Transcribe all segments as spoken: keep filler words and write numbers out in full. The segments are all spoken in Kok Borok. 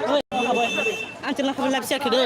Ang chwla khabar live share khede.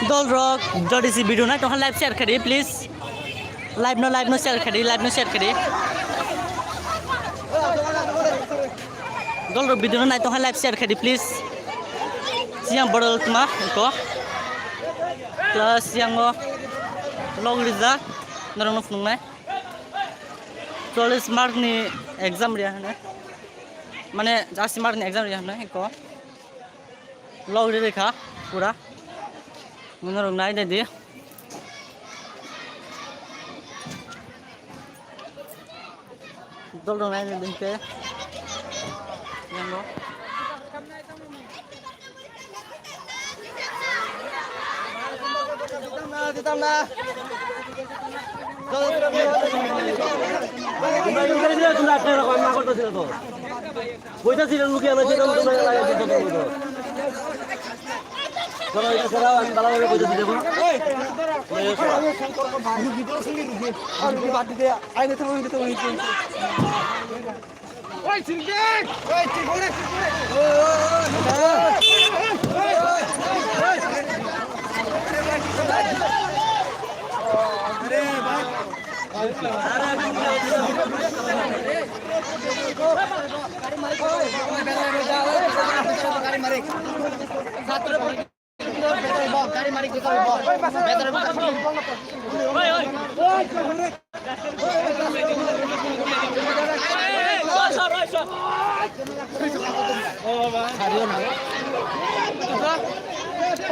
Dol rok, jodi si video nai tongkha live share khadi, please. Live no, live no share khadi, live no share khadi. Dol rok video no nai tongkha live share khadi, please. Siang bodol tma ko. Plus siang o log rijak norok no phunuknai. Cholish mark ni exam riya hwnwi. Mane, asi mark ni exam riya hwnwi ko. Log ri rikha pura. Norok nai di. Dol rok nai di ke. Yango.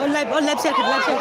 On live, on live share, live share.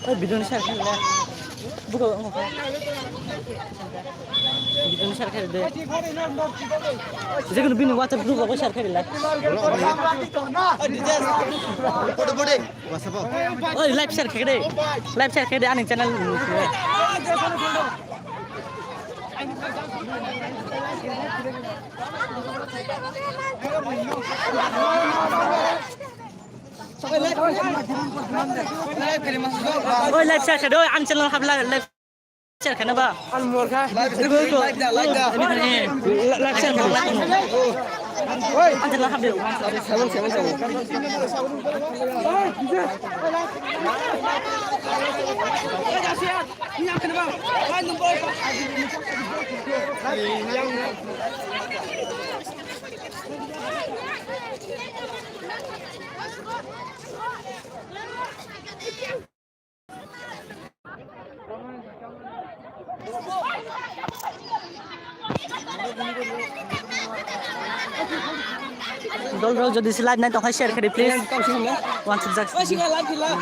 Oi, video ni share khaila. Buka, buka. Video ni share khaila de. Jekunu bini WhatsApp group o share khaila. Oi, live share khaila de. Live share khaila de ani channel. Oi, live share khe do, ang channel hab live share khe na ba. Ang mor kha. Live share khe, live share khe. Oi. Ang channel hab do. Seven, seven, seven. Dol rok jodi se live nai tongkha share khe di please. Wansuk jak.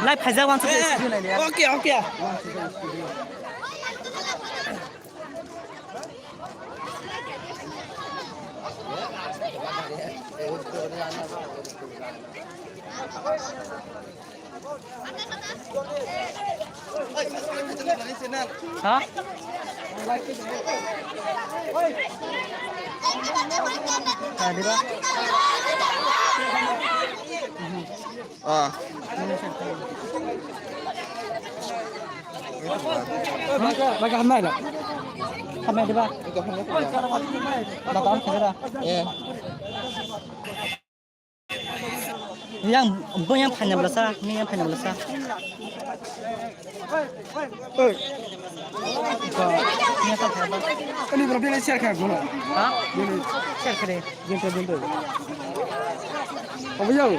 Live khaijak wansuk jak. Okay, okay. Ha? Tadi ba? Ah. Baka hamai la. Hamai diba? Baka hamai la. Eh. Yang, bo yang phanya belasa, ni yang phanya belasa. Oi. Ani bro, bini share kha, bro. Ha? Bini. Share kha de. Jinta, jinta. Obo yang.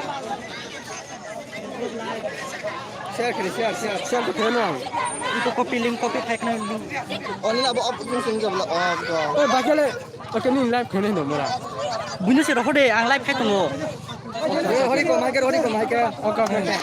Share kha de, share, share. Share to kha no. Ito copy link, copy thai kha link. Oni abo op sing sing jabla. Oh, bro. Oi, bakale. Oke, ni live khe no mora. Buino se rokho de, ang live khai tongo. Eh, hori ko, mic, hori ko, mic. Oke, oke, oke.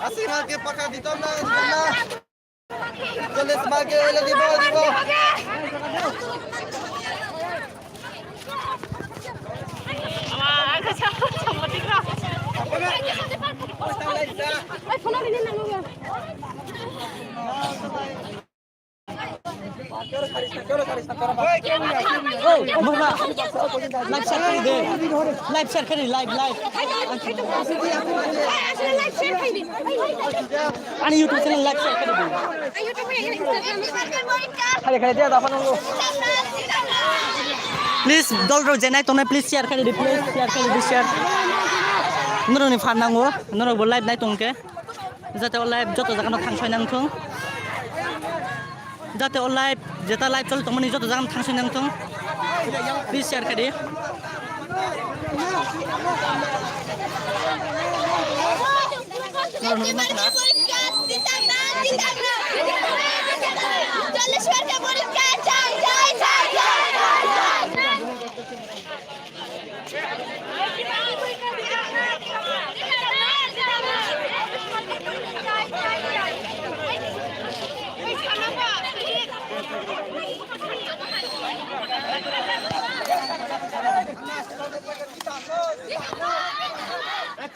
Así más que paca, Vitorna, Vitorna. Yo les marqué, le digo, digo. Live share khe di, live, live. Ani YouTube channel live share khe di. Khali, khali dia dapan nunggu. Please, dol rok jenai tongnai, please share khe di, please share khe di, share. Norok ni fan nango, norok bo live nai tongkhe. Jate o live joto jaga no thang soi nang thung. Jate o live, jeta live choli tongmani joto jaga no thang soi nang thung. Please share khe di.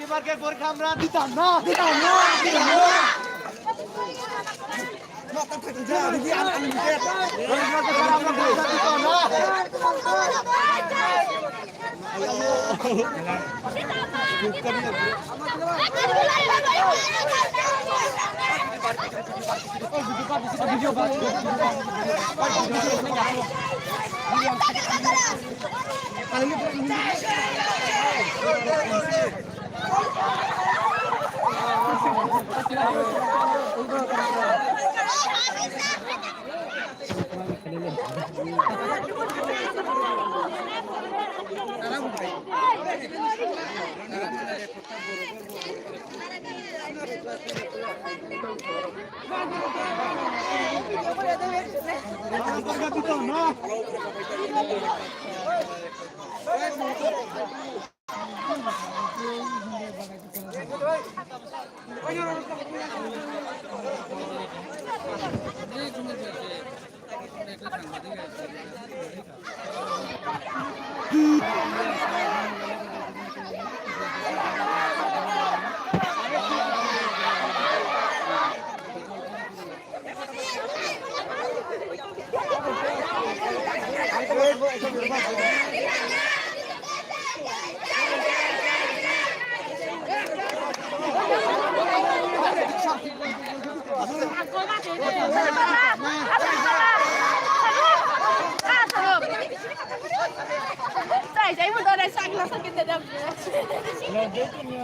Timarke borkhamra ditam na, ditam na, ditam na.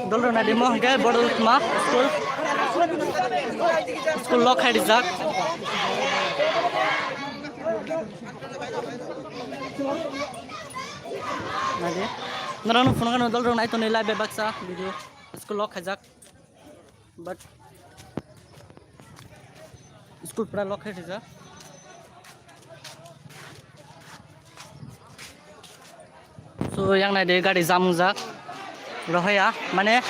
Dol rok naidi mo hwnkhe Bodoltma school, school lock khai rijak. Naidi norokno phunukgano dol rok nai tonwi live bai baksa video school lock khaijak. But school pura lock khai rijak. So, yang naidi gari jam wngjak. Rohaya, mane,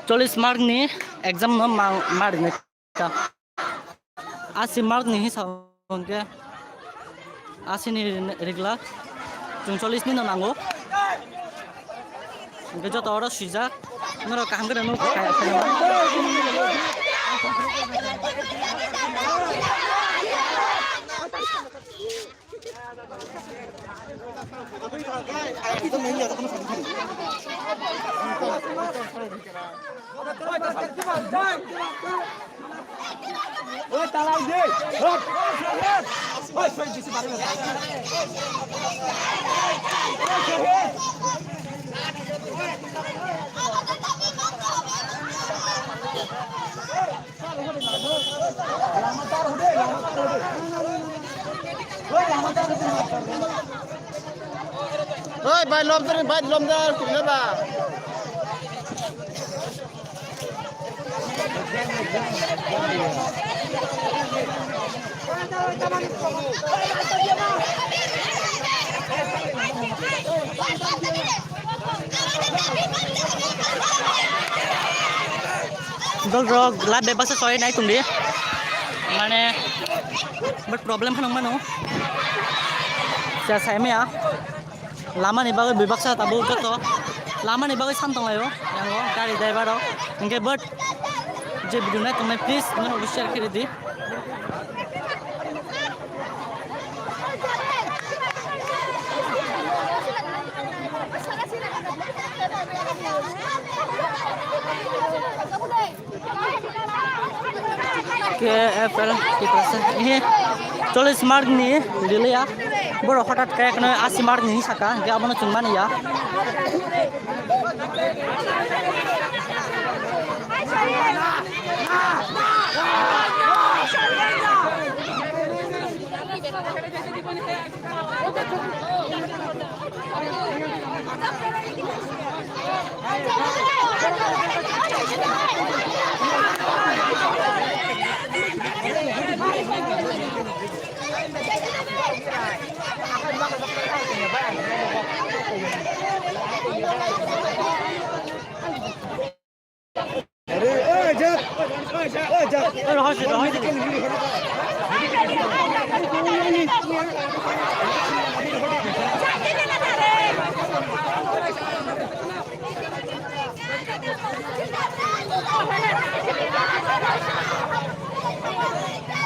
chollish mark ni exam no ma, ma rinai ta. Asi mark ni hisab hwnkhe. Asini ri-, riglak. Chwng chollish ni no nango. Hwnkhe joto oro swijak. Norok kaham khe nukha kaya khe. Oi, bai lom tari, bai lom dar, kumne ba. Dol rok live bai baksa soi nai tongdi. Mane, but problem phano mano. Sa sai maya. Lama ni bagwi bebaksa tabuk joto. Lama ni bagwi sam tong laio. Yango gari driver rok. Hwnkhe but je video nai tongnai please nono share khe di. K F L Tiprasa. Ihi chollish mark ni riliya. Borok hothat kaya kheno asi mark ni saka. Hingke abono chwng mani ya.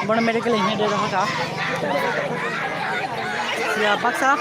Bono medical hingke de rohor ka. Ya, baksa.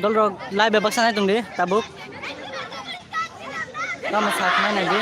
Dolrok lai bebak sanai tongdi tabuk. Tamo sak nai nai di.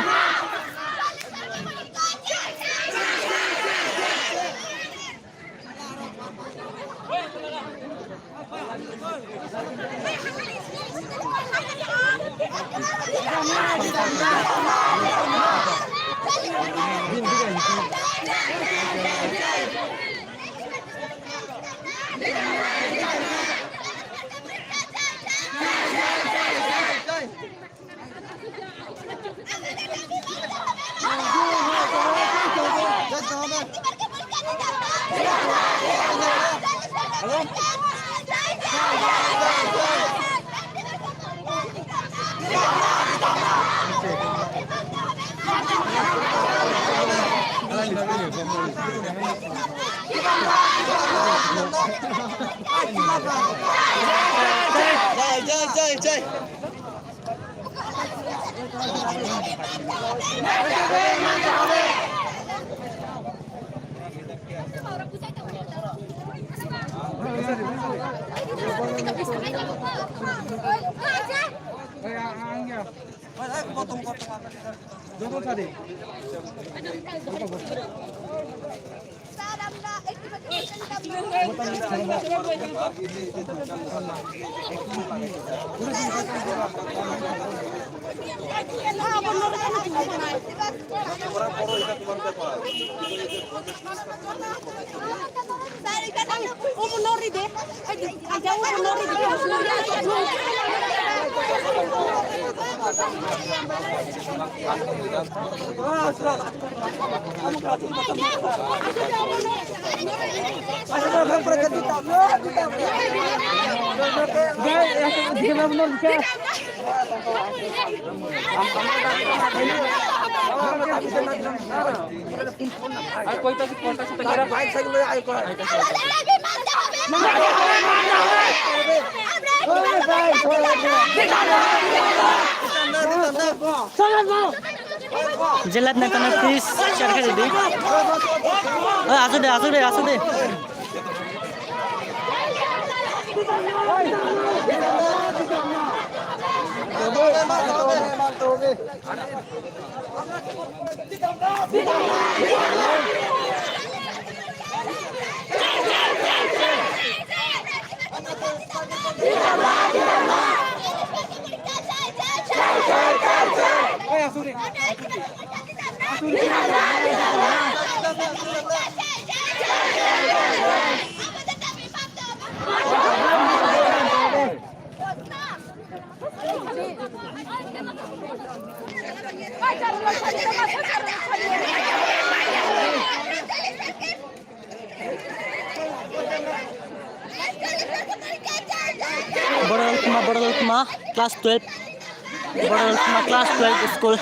Jelat na tana please share khe di. Oi, asuk de, asuk de, asuk de. Borok wngkha ma, borok wngkha ma class twelve. Borok wngkha ma class twelve school.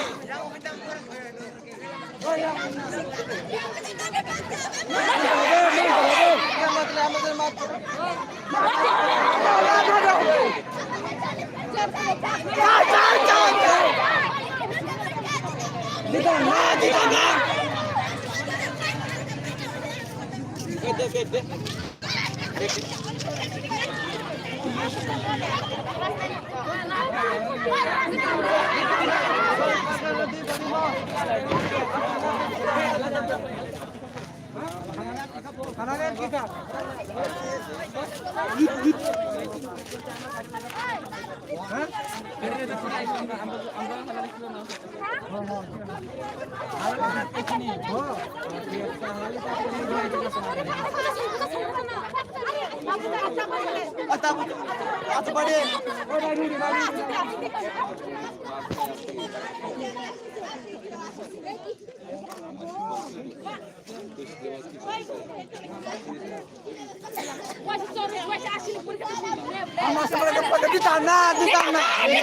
Ama sebenarnya pada di tanah, di tanah, di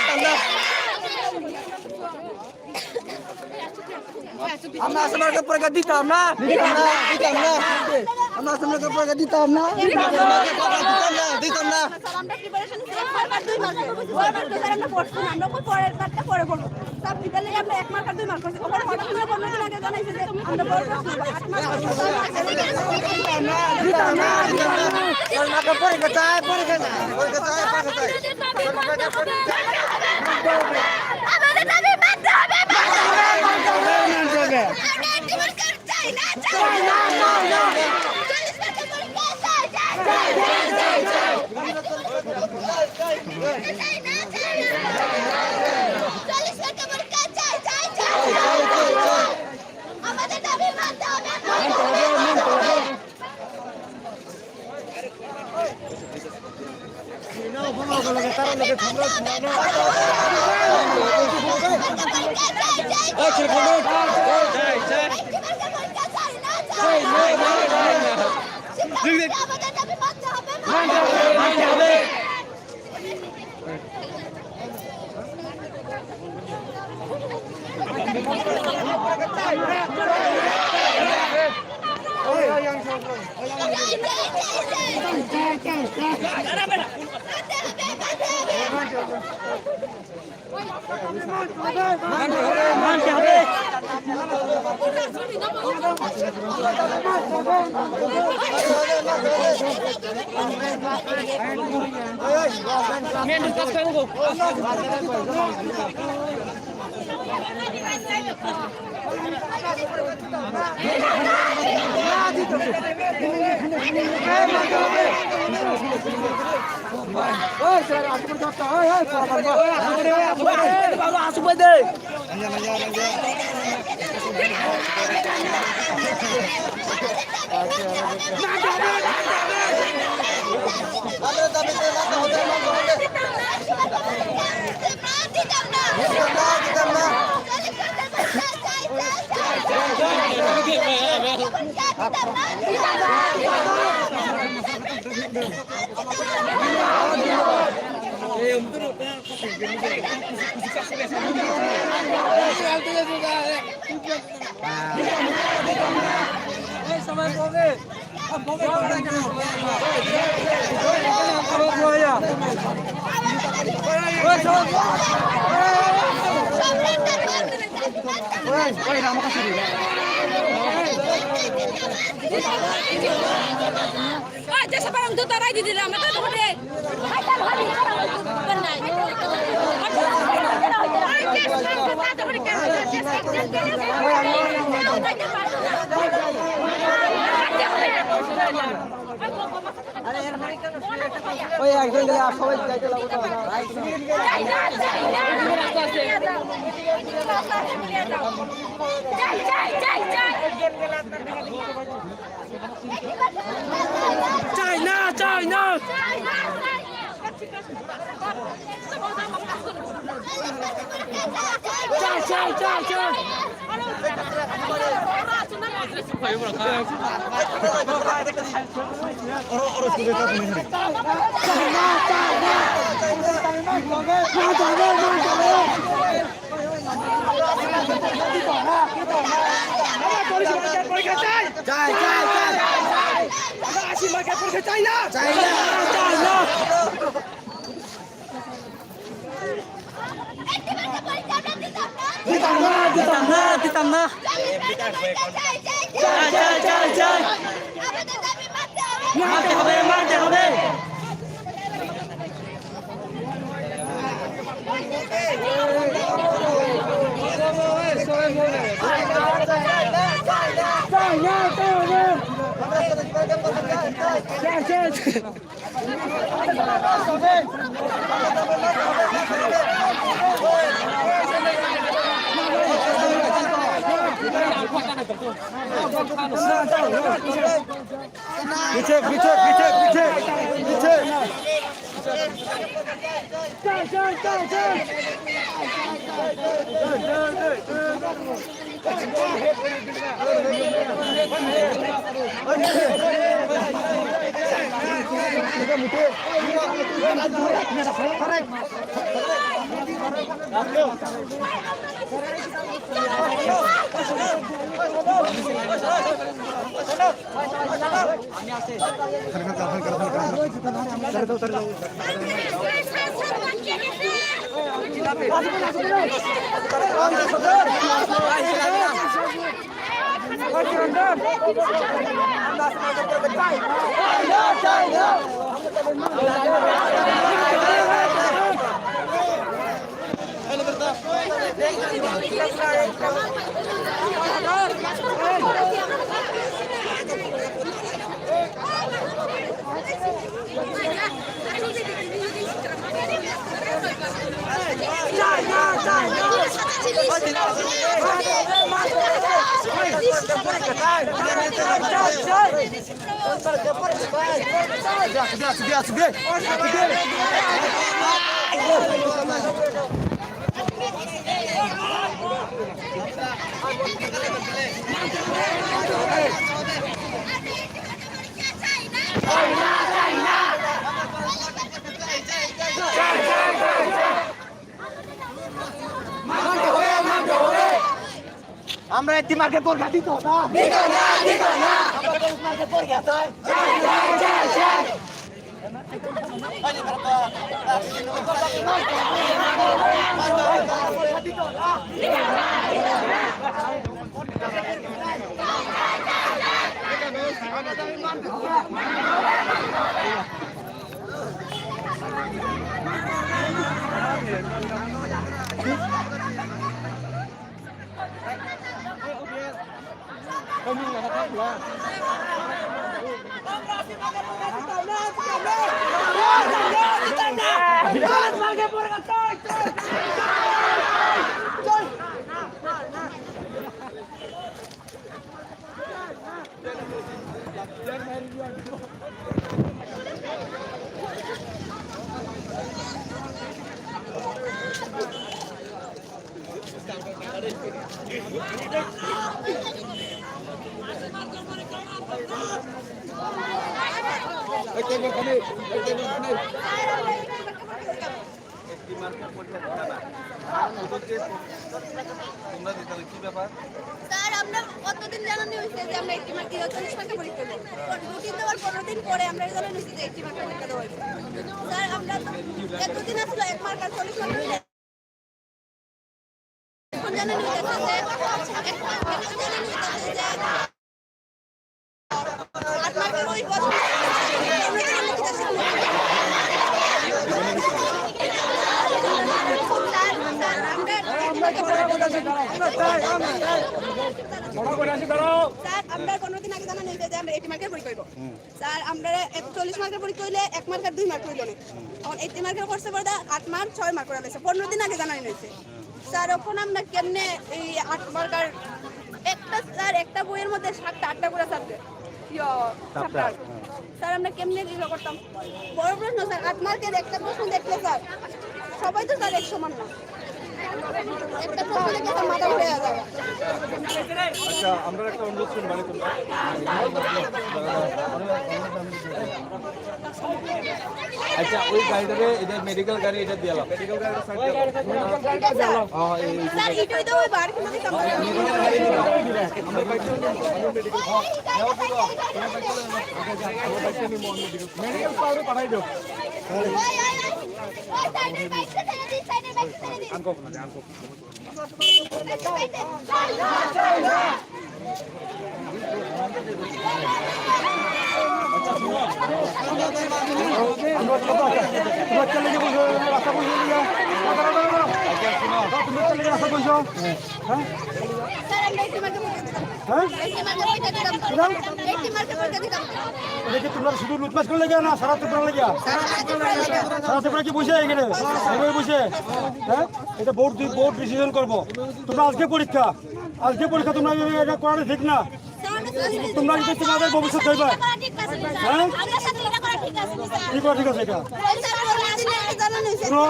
tanah. Ama sebenarnya pada di tanah, di tanah, di tanah. Ama sebenarnya pada di tanah, di tanah, di tanah. Preparation ছিল, ছয়বার দুই মাস, ছয়বার দুইবার আমরা পড়ছি না, আমরা খুব পরের পার্টটা পরে বলবো। সাব বিদ্যালয়ে আমরা এক মার্ক আর দুই মার্ক করছি। ওখানে হঠাৎ করে পনেরো দিন আগে জানাইছে যে আমরা বড় করছি, আট মার্ক করছি, ছয় মার্ক করছি। Porikha chai, porikha chai, porikha chai, porikha chai. আমাদের দাবি মানতে হবে, মানতে হবে। আমরা একটি সরকার চাই না, চাই না, চাই না। চল্লিশ বছর পরে চাই, চাই, চাই, চাই, চাই। চাই না, চাই না। চল্লিশ বছর পরে চাই, চাই, চাই, চাই। আমাদের দাবি মানতে হবে, মানতে হবে, মানতে হবে। Oi, jesa barang juta rai di dila, mata tu kode. Oi, ekjon gele, ar sobai jaite lago to. China, China. Chai, chai, chai, chai. Chai, chai, chai, chai, chai. Chai, chai, chai. Ditangna, ditangna, ditangna. Chai, chai, chai, chai. মানতে হবে, মানতে হবে। পিছে, পিছে, পিছে, পিছে, পিছে। আমরা এই তিমাকে পরীক্ষা দিত না। দিত না, দিত না। আমরা এই তিমাকে পরীক্ষা দেয়। একটি মাত্র পরীক্ষা দিতে না। তোমরা দিতে না, কি ব্যাপার? স্যার, আমরা কতদিন জানানি হয়েছে যে আমরা একটি মার্কে চল্লিশ মার্কে পরীক্ষা দেবো। দুদিন দেওয়ার পনেরো দিন পরে আমরা জানানি হয়েছে যে একটি মার্কে পরীক্ষা দেওয়া হয়েছে। স্যার, আমরা তো এতদিন আসলে এক মার্ক আর চল্লিশ মার্ক এখন জানানি হয়েছে যে এক মার্ক, এখন জানানি হয়েছে যে আট মার্কের ওই বছর স্যার, আমরা পনেরো দিন আগে জানানি হয়েছে যে আমরা এইটি মার্কের পরীক্ষা হইব। স্যার, আমরা এত চল্লিশ মার্কের পরীক্ষা হইলে এক মার্ক আর দুই মার্ক হইল না। এখন এইটি মার্কের করছে বড়দা আট মার্ক, ছয় মার্ক করে দিয়েছে। পনেরো দিন আগে জানানি হয়েছে। স্যার, এখন আমরা কেমনে এই আট মার্ক আর একটা, স্যার, একটা বইয়ের মধ্যে সাতটা আটটা করে সাবজেক্ট, ইয়ো, চ্যাপ্টার। স্যার, আমরা কেমনে ইয়ে করতাম? বড় প্রশ্ন, স্যার, আট মার্কের একটা প্রশ্ন দেখলে, স্যার, সবাই তো, স্যার, এক সমান না। একটা প্রশ্ন দেখলে, স্যার, মাথা ঘুরে যায়। আচ্ছা, আমরা একটা অনুরোধ করবো, মানে, তোমরা আচ্ছা, ওই গাড়িটারে, এটা মেডিকেল গাড়ি, এটা দিয়ে এলাম। হ্যাঁ, এই, এই, স্যার, এটাই তো ওই বার কিন্তু দিতাম না। মেডিকেল পাউডার পাঠাই দাও। ওই, ওই, ওই, ওই, স্যার, বাইকটা ছেড়ে দিন, স্যার, বাইকটা ছেড়ে দিন। আনকো, আনকো। হ্যাঁ? এটা কি তোমরা শুধু লুটমাস করে লেগে না, সারা ত্রিপুরা লেগে? সারা ত্রিপুরা কি বসে এখানে? এভাবে বসে? হ্যাঁ? এটা বোর্ড দি-, বোর্ড ডিসিশন করবো। তোমরা আজকে পরীক্ষা, আজকে পরীক্ষা তোমরা এটা করাটা ঠিক না। তোমরা কিন্তু তোমাদের ভবিষ্যৎ হইবে। হ্যাঁ? কি করা ঠিক আছে এটা? শুনো,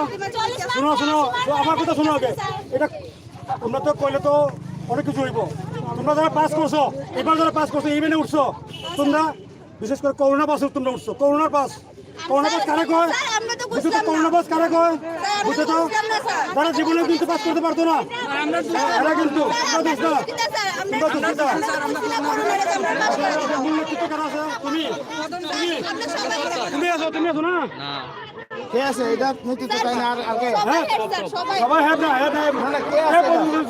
শুনো, শুনো, তো আমার কথা শুনো আগে। এটা তোমরা তো কইলে তো অনেক কিছু হইব। তোমরা যারা পাস করছো, এবার যারা পাস করছো, ইভেনে উঠছো, তোমরা বিশেষ করে করোনা পাস তোমরা উঠছো, করোনার পাস। করোনা পাস কারে কয়? স্যার, আমরা তো বুঝতে তো বুঝলাম না। করোনা পাস কারে কয়? স্যার, আমরা বুঝতে তো তো বুঝলাম না, স্যার। যারা জীবনে কিন্তু পাস করতে পারতো না। আমরা তো এরা কিন্তু, তোমরা দোষ না। স্যার, আমরা তোমরা দোষ না। স্যার, আমরা বুঝতে না, করোনার কারণে আমরা পাস করি। মূল নেতৃত্ব কারা আছে? তুমি? তুমি? আমরা সবাই তুমি আছো, তুমি আছো না? না। কে আছে? এটা নেতৃত্ব তাই না আর, আর কে? সবাই হ্যাঁ? হেড স্যার, সবাই। সবাই হেড না, হেড না। না, না, কে আছে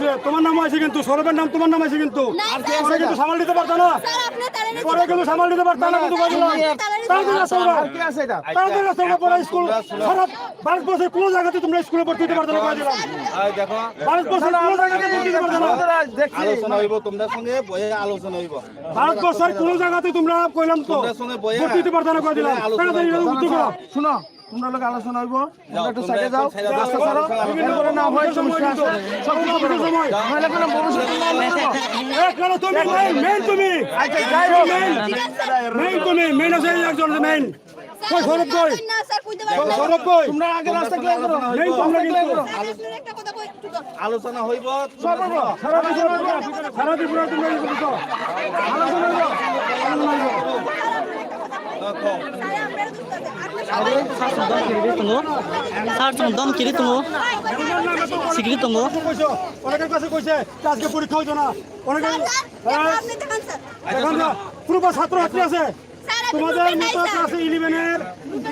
এটা? তোমার নাম আছে কিন্তু, সৌরভের নাম তোমার নাম আছে কিন্তু। না, আর কে স্যার। ওরা কিন্তু সামাল দিতে পারতো না। স্যার, আপনি তাড়াতাড়ি ওরা কিন্তু সামাল দিতে পারতো না, কিন্তু কয়ে দিলাম। তাড়াতাড়ি তাড়াতাড়ি আসো ওরা। আর কে আছে এটা? তাড়াতাড়ি আসো ওরা, পুরো স্কুল সারা ভারতবর্ষের কোনো জায়গাতে তোমরা স্কুলে ভর্তি হতে পারতো না, কয়ে দিলাম। এই দেখো। ভারতবর্ষের কোনো জায়গাতে ভর্তি হতে পারতো না। আলোচনা হইব, তোমরা সঙ্গে বইয়ে আলোচনা হইব। ভারতবর্ষের কোনো জায়গাতে তোমরা কইলাম তো তোমরা সঙ্গে বইয়ে ভর্তি হতে পারতো না, কয়ে দিলাম। আলোচনা তাড়াতাড়ি হইব। উদ্যোগ করো। শোনো, তোমরা লোক আলোচনা হইব, যাও, তোমরা একটু তোমরা সাইডে যাও, এখন সাইডে যাও, রাস্তা ছাড়ো। আলোচনা এরপরে না হয় সমস্যা আছে। সব কিছু করো। নাহলে কোনো ভবিষ্যৎ কোনো আলোচনা নেই। এক, না, না, তুমি মেইন, মেইন তুমি। আচ্ছা, যাই হোক। মেইন, মেইন তুমি, মেইন আছে একজন মেইন। কই সৌরভ কই? না, স্যার, কইতে পারবো না। সৌরভ কই? তোমরা আগে রাস্তা ক্লিয়ার করো। মেইন তোমরা কিন্তু। স্যার, আপনার একটা কথা কই, একটু তো। আলোচনা হইব। সব হইব। সারা ত্রিপুরা, সারা ত্রিপুরা তোমরা এই করছো। আলোচনা হইব। স্যার, আপনার একটা কথা। Sir, chwng dom kiri tongo. Sir, chwng dom kiri tongo. Sikiri tongo. অনেকের কাছে কইছে যে আজকে পরীক্ষা হইতো না। অনেকে, স্যার, স্যার, হ্যাঁ? আপনি দেখান, স্যার। এখন না, পুরো ছাত্র ছাত্রী আছে। স্যার, এখন তোমাদের রুমে নাই, মতো স্যার। ক্লাসে ইলেভেন এর,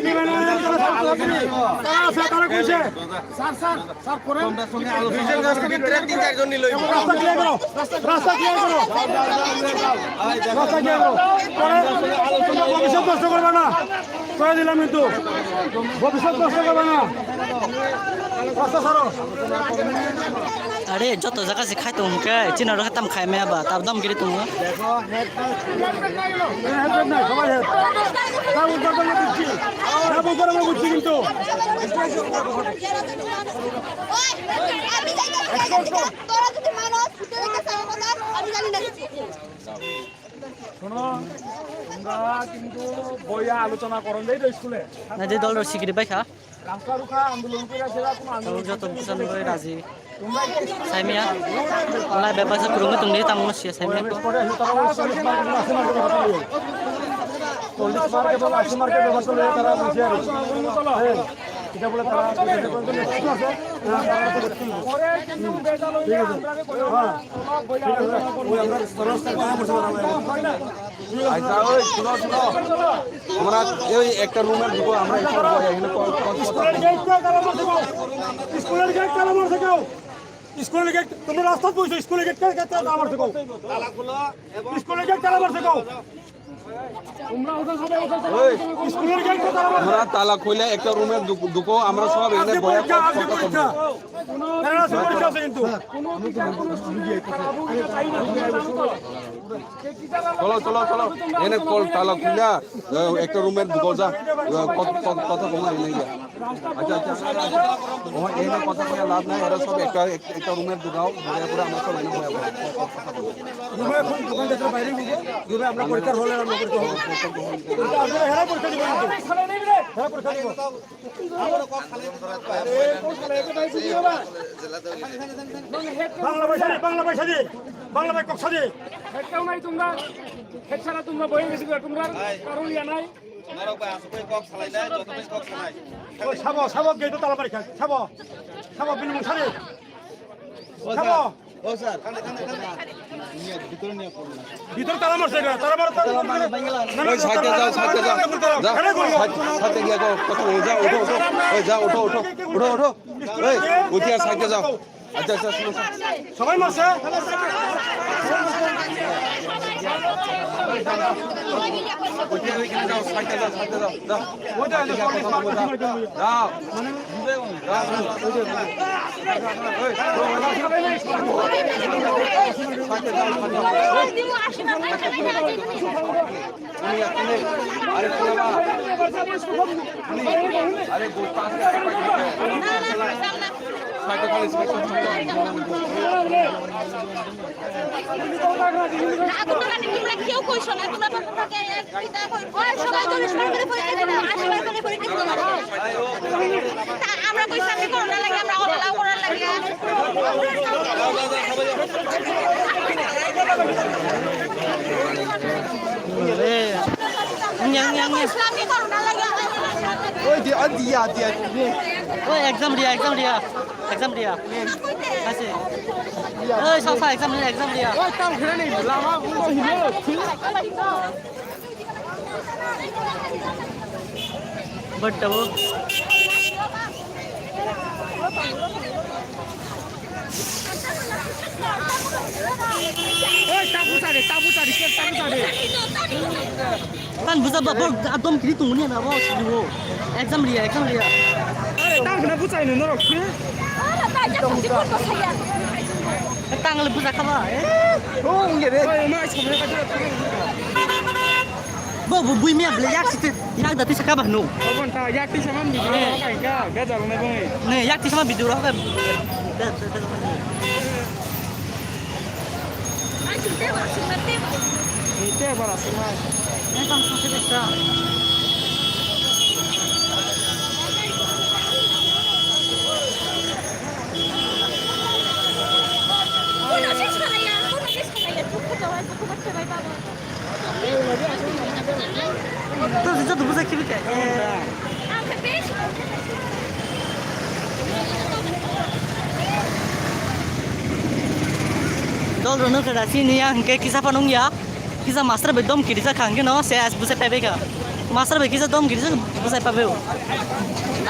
ইলেভেন এর যারা ছাত্র ছাত্রী, তারা আছে, তারা কইছে। স্যার, স্যার, স্যার, করেন। তোমরা সঙ্গে আলোচনা করো। রাস্তা ক্লিয়ার করো, রাস্তা ক্লিয়ার করো, রাস্তা ক্লিয়ার করো। পরে তোমরা ভবিষ্যৎ নষ্ট করবে না, করে দিলাম কিন্তু ভবিষ্যৎ নষ্ট করবে না। রাস্তা ছাড়ো। Are, joto jaga se khai tongo hwnkhe, chini oro khe tamo khai maya ba, tab dam giri tongo. Help নাই, সবাই help। যা উদ্ধার করবো বুঝছি, যা উদ্ধার করবো বুঝছি কিন্তু। ওই, আমি যাইতাছি, আমি যাইতাছি। তোরা যদি মানস, ভিতরে গেছে আমার কথা, আমি জানি না। শোনো, তোমরা কিন্তু বইয়া আলোচনা করো, যাই তো স্কুলে। Na, je dol rok sikiri bai kha. রাস্তা রুখা আন্দোলন করে সেরা কোনো আন্দোলন joto bwskango raji. Saimia. Lai bebak sa kwrwngwi tongdi, tamo siya saimia. চল্লিশ মার্কে বলে আশি মার্কের ব্যাপার চলে, তারা বলছে আর কি। হ্যাঁ, এটা বলে তারা ঠিক আছে। হ্যাঁ, ঠিক আছে। ওই আমরা স্যার, স্যার, কথা বলতে পারবো না। আচ্ছা, ওই শুনো, শুনো। আমরা এই একটা রুমের ভিতরে আমরা একটু বসে এখানে ক-, ক-, কথা স্কুলের গেট কে তালা মারছে কেউ? স্কুলের গেট তালা মারছে কেউ? স্কুলের গেট, তোমরা রাস্তাত বসো, স্কুলের গেট কে, কে তালা মারছে কেউ? তালা খুলো এবং স্কুলের গেট তালা মারছে কেউ? তোমরা ওদের সাথে, ওদের সাথে এই স্কুলের গেট কে তালা মারছে? আমরা তালা খুলে একটা রুমের ঢুক-, ঢুকো, আমরা সব এখানে আজকে বসে পরীক্ষা, আজকে কথা বলবো। পরীক্ষা। হ্যাঁ, আজকে পরীক্ষা আছে কিন্তু। কোনো টিচার, কোনো স্যার, কোনো টিচার চলো, চলো, চলো। এনে কল তালা খুলিয়া, এ, একটা রুমের ভিতর যা। এ, কত, কত, কথা কম লাগে না, ইয়া। আচ্ছা, আচ্ছা। ও, এনে কথা কইয়া লাভ নাই, এরা সব একটা, এক-, একটা রুমের ঢুকাও, ঢুকাই পরে আমরা সব এনে বইয়া বইয়া। রুমে এখন দোকান যাত্রা বাইরে দিব, রুমে আমরা পরীক্ষার হলে আমরা পরীক্ষা হবে। কিন্তু আপনারা হেরা পরীক্ষা দিবেন কিন্তু। হেরা পরীক্ষা দিব। বাংলা ভাই সাদি, বাংলা ভাই সাদি, বাংলা ভাই কক সাদি। হেডটাও নাই তোমরা, হেড ছাড়া তোমরা বয়ে গেছি গো, তোমরা কারো ইয়া নাই। তোমার ওপরে আসো, কই কক সালাই নাই, যত কই কক সালাই। ওই সাবো, সাবো, গেটে তালা মারি খা, সাবো, সাবো, বিলমুং সাদি। ও সাবো। স্যার, ও স্যার। নিয়ে, ভিতরে নিয়ে পড়ুন না। ভিতরে তালা মারছে কেন? তালা মারো, তালা মারো। না, না, ওই সাইডে যাও, সাইডে যাও। যাও, সাইড-, সাইডে গিয়ে যাও। কথা বলো, যাও, উঠো, উঠো। ওই যাও, উঠো, উঠো। উঠো, উঠো। এই, উঠে আর সাইডে যাও। আচ্ছা, আচ্ছা, শুনো, শুনো। সবাই মারছে? উঠে ওইখানে যাও, সাইডে যাও, সাইডে যাও, যাও। ওই তো, ওই তো, যাও। না, তোমরা, তোমরা কেউ কইছো না, তোমরা তো থাকে, এক, দুই, তিন, চার, পাঁচ, ছয়, সাত, আট, নয়, দশ, এগারো, বারো, তেরো, চৌদ্দ, পনেরো, ষোলো, সতেরো, আঠারো, উনিশ, বিশ, একুশ, বাইশ, তেইশ, চব্বিশ, পঁচিশ, ছাব্বিশ, সাতাশ, আঠাশ, উনত্রিশ, তিরিশ, একত্রিশ, বত্রিশ, তেত্রিশ, চৌত্রিশ, পঁয়ত্রিশ, ছত্রিশ, আটত্রিশ, ঊনপঞ্চাশ, ষাট, সত্তর, আশি, নব্বই, একশো। তা আমরা কই চাকরি করো না লাগে, আমরা অবহেলা করার লাগে। Ang yang, yang, yang. Islami corona lagi. Oi, dia, dia, dia. Oi, exam dia, exam dia. Exam dia. Kasi. Oi, sa, sa, exam dia, exam dia. Oi, tam kira ni, lama, ulo, hilo. But, uh, Oi, tabu tadi, tabu tadi, ke tabu tadi. Kan busa ba, ba, adom kiri tunggu ni na, ba, sini wo. Exam ria, exam ria. Are, tang kena busa ini norok, ke? Tang le busa kaba, eh? Oh, nggak deh. Oi, ma, sama ka jera. Bo, bo, bui mia, ble, yak situ, yak dati saka ba, no. Abon ta, yak ti sama mi, eh, ka, ka, ga jalo na bung. Ne, yak ti sama video ro, ka. Ni te bara sung na. Ni te bara sung na. Ne, tang sung se besa. Kuna se chana ya, kuna se chana ya, tu ka jawai, tu ka chawai, baba. To joto bujai khibi khe. Dol rwno khe rasi niya hwnkhe kisa phano wngya. Kisa master bai dom kirijak kha hwnkhe no se as bujai paibai kha. Master bai kisa dom kirijak bujai paibai o.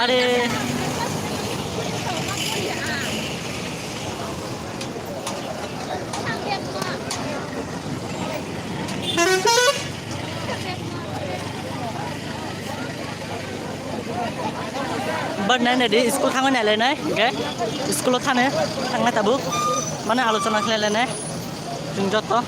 Are. But nai nai di, school thangwi nai lai nai, hingke school o thani, thangnai tabuk, mane alochona khlai lai nai, chwng joto.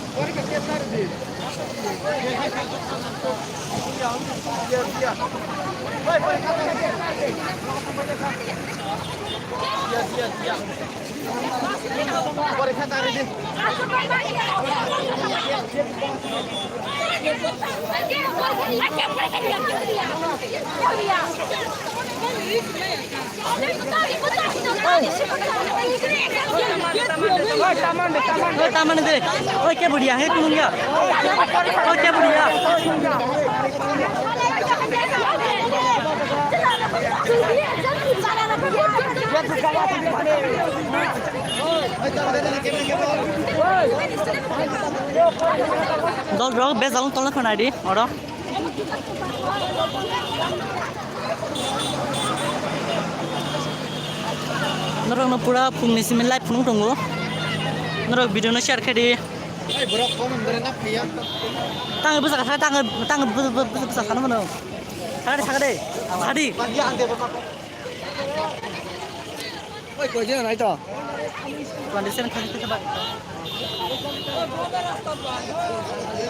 Oi, tamani de. Oi, ke budia, he, kunung ya. Oi, ke budia. Dol rok bejal tolna khwnai di, oro. Norok no pura phung ni simi live phunuk tongo. Norok video no share khe di. Ai, borok comment gana na phiya. Tang bwsa kha, tang, tang bwsa, bwsa, bwsa kha no mano. Sakade, sakade. Sadi. Oi, koi jena nai to. Twenty seven thirty to ba.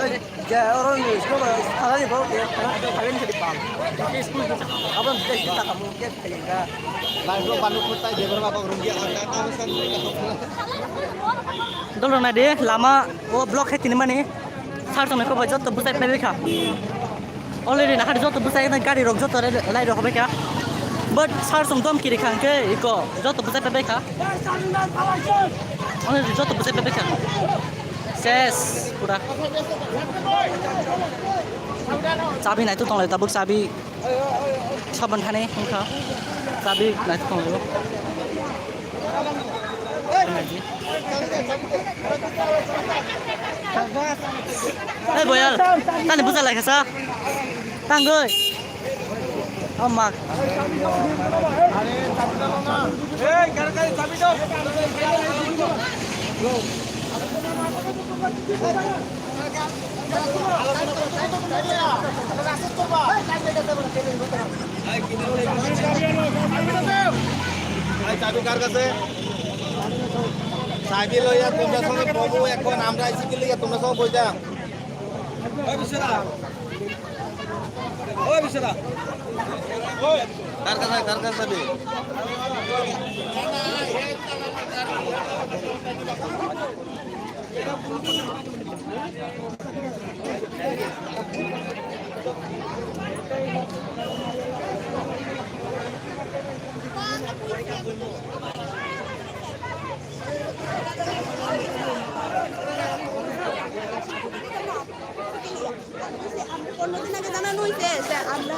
Oi, ja, oro ni school ba, sakade bo, ya, sakade ni di pal. School ni. Abang dia kita kamu dia kayaknya. Lai bro, panu kutai dia berapa kok rugi angka kau sen. Dolo na de, lama, o block hai tini mani. Sar tong ko ba joto bwsai phai kha. Already nakhari joto bwsai na gari rok joto lai rok bai kha. But sar song dom kiri khang ke iko joto bwsai phai kha. Already joto bwsai phai kha. Ses pura. Chabi nai tu tong lai tabuk chabi. Saban thani wngkha. Chabi nai tu tong lai. Ei boyal, tani buja lai khasa. Tangoi. Oh mak. ভাই, চাবি কার কাছে? চাবি লইয়া তোমরা সবাই ববু, এখন আমরা আইছি কি লইয়া তোমরা সবাই বইতা। ওই বিশ্বরা, ওই বিশ্বরা, কার কাছে, কার কাছে চাবি? অন্যদিন আগে জানানো হয়েছে যে আমরা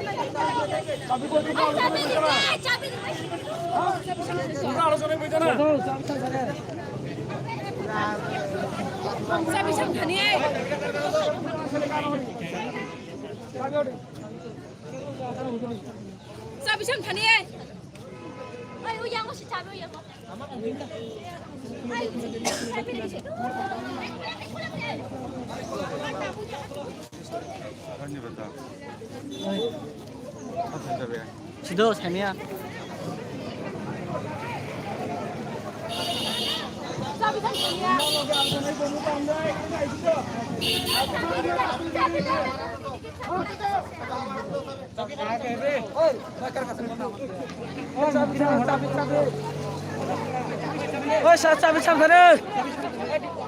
Chabi sam thani. Ai, o yang o si chabi o yang o. Sido samia. Oi, sa-, chabi samsani.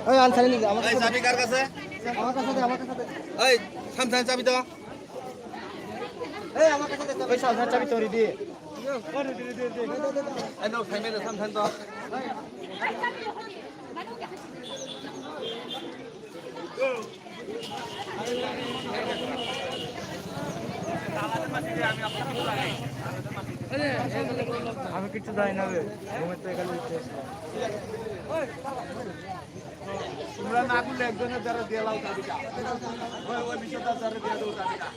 Oi, ansani ni, amar kache. Ei, chabi kar kache? Amar kache de, amar kache de. Ei, samsani chabi to. Ei, amar kache de, chabi. Oi, samsani chabi to, ready. Ei, no, samsani to. আমি কিচ্ছু জানি না রে, ঘুমের তো এখানে উঠতে এসে। তোমরা না বললে একজনের দ্বারা দিয়ে লাও চাবিটা। ওই, ওই বিশ্বটার দ্বারা দিয়ে দাও চাবিটা।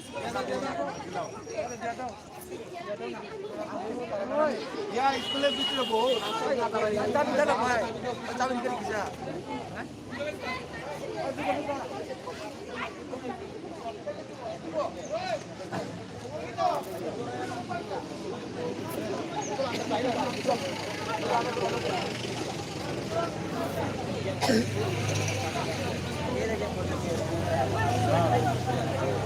ইয়া, স্কুলের ভিতরে বউ, রাস্তায় না দাঁড়ায়। চাবি দে না ভাই, চাবি দিতে কিসা?